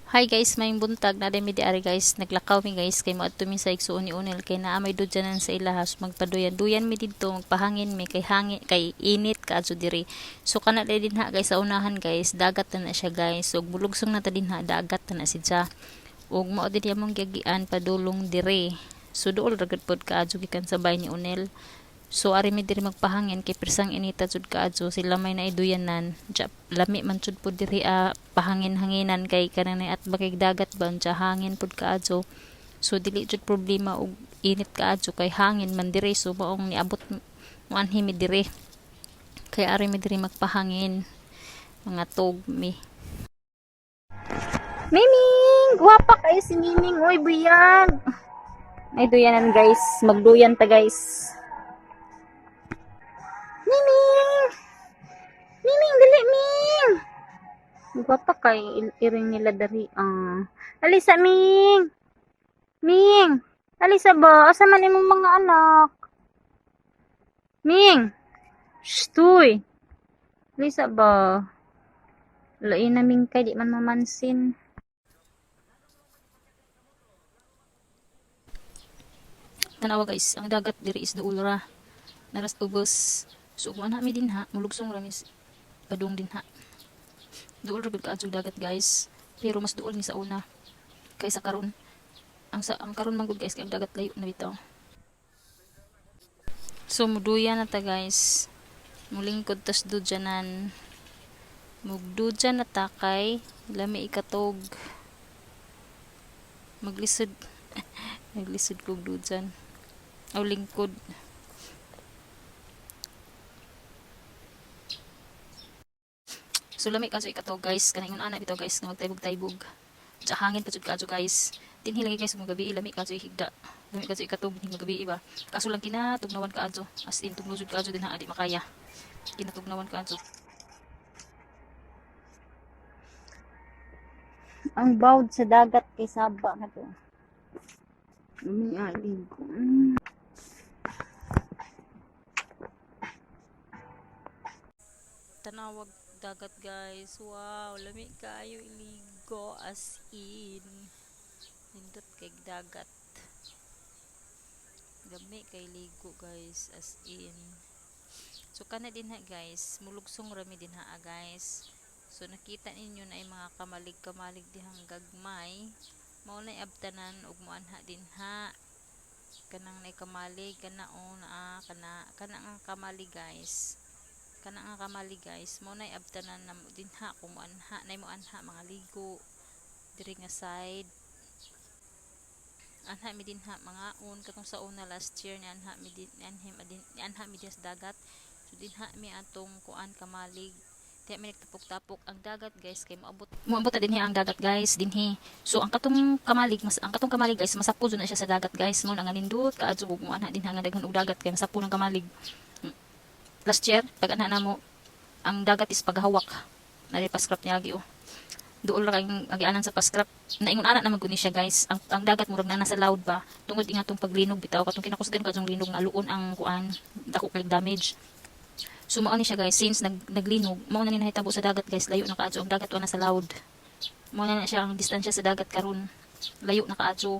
Hi guys, maayong buntag na mi diari, guys. Naglakaw mi, guys, kay moadto mi sa igsuon ni Unel kay naa may dudyanan sa ilaha. So magpaduyan-duyan mi didto, magpahangin mi kay hangin kay init kaadto diri. So kana diri dinha, guys, sa unahan, guys, dagat na na siya, guys. So bulugsong na ta dinha, dagat na na siya. Ug mao din among giagian padulong dire. So duol ra gud pod kaadto gikan sa balay ni Unel. So ari mi diri magpahangin kay persang inita jud kaadto sila may naiduyanan. Diya, lami man jud pod diri pahangin-hanginan kay kanang at bakig dagat ba diya hangin pod kaadto. So dili jud problema og init kaadto kay hangin man diri, so maong niabot moanhi mi diri. Kay ari mi diri magpahangin mga tog mi. Miming! Gwapa kayo si Miming. Uy, buyag! Ay, duyanan, guys. Magduyan ta, guys. Miming! Miming, dali, Ming! Gwapa kay iring nila dari. Ah. Alisa, Ming! Ming! Alisa ba? Asa man imong mga anak? Ming! Shh, tuy! Alisa ba? Lain na Ming kay di man mamansin. Tanawa, guys, ang dagat diri is duol ra. Naras ubos. So kung ana mi dinha, mulugsong ra mis padung dinha. Duol ra gud kaadto dagat, guys. Pero mas duol ni sa una kaysa karon. Ang karon man gud, guys, kay ang dagat layo na bitaw. So muduya na ta, guys. Mulingkod tas dudyanan. Mugdudya na ta kay lami ikatog. Maglisod naglisod kog dudyan. Aw, lingkod. So lami kaso ikatog, guys, kanang ingon ana bitaw, guys, nga magtaybog-taybog. Sa hangin pa jud kaadto, guys. Dinhi lagi, guys, mga gabi lami kaso higda. Lami kaso ikatog mga gabi ba. Kaso lang kinatugnawan kaadto. As in tugno jud kaadto dinha, di makaya. Kinatugnawan kaadto. Ang bawd sa dagat kay saba na to. Lami ko. Tanawag dagat, guys. Wow, lami kaayo iligo, as in. Nindot kay dagat. Lami kay ligo, guys, as in. So kana dinha, guys, mulugsong rami dinha, ah, guys. So nakita ninyo na ay mga kamalig-kamalig dihang gagmay. Mao na abtanan ug moanha dinha. Kanang nay kamalig kana o naa kana kana nga kamalig, guys. Kana nga kamalig, guys, mao nay abtanan na mo dinha kung moanha nay moanha mga ligo diri nga side. Anha mi dinha mga un katong sa una last year ni anha mi din anhi din anha mi din sa dagat. So dinha mi atong kuan kamalig. Diha mi nagtapok-tapok ang dagat, guys, kay moabot na dinhi ang dagat, guys, dinhi. So ang katong kamalig, guys, masapo jud na siya sa dagat, guys. Mo na nga nindot kaadto ug moanha dinha nga daghan og dagat kay masapo ng kamalig. Last year pag anha namo ang dagat is paghawak. Nari pa scrap niya lagi oh. Duol ra kayong agianan sa paskrap. Naingon ana naman guni siya, guys. Ang dagat murag na nasa loud ba. Tungod inga tong paglinog bitaw katong kinakusgan kadtong linog nga aluon ang kuan dako kay damage. So mao ni siya, guys, since naglinog, mao na ni nahitabo sa dagat, guys, layo na kaadto ang dagat wa na sa loud. Mao na na siya ang distansya sa dagat karon. Layo na kaadto.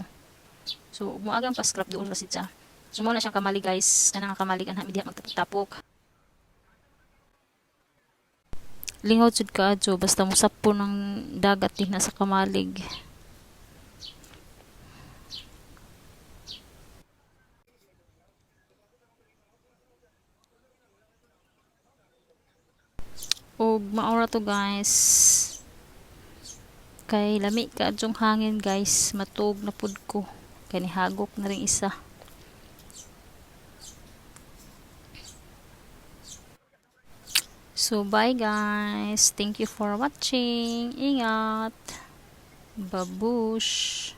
So moagang paskrap duol ra siya. So mao na siyang kamali, guys. Kana nga kamalig anha mi diha magtapok-tapok. Lingaw jud kaadto basta mosapo ng dagat din sa kamalig. Ug mao ra to, guys. Kay lami kaadtong hangin, guys, matug na pud ko. Kay nihagok na ring isa. So bye, guys. Thank you for watching. Ingat. Babush.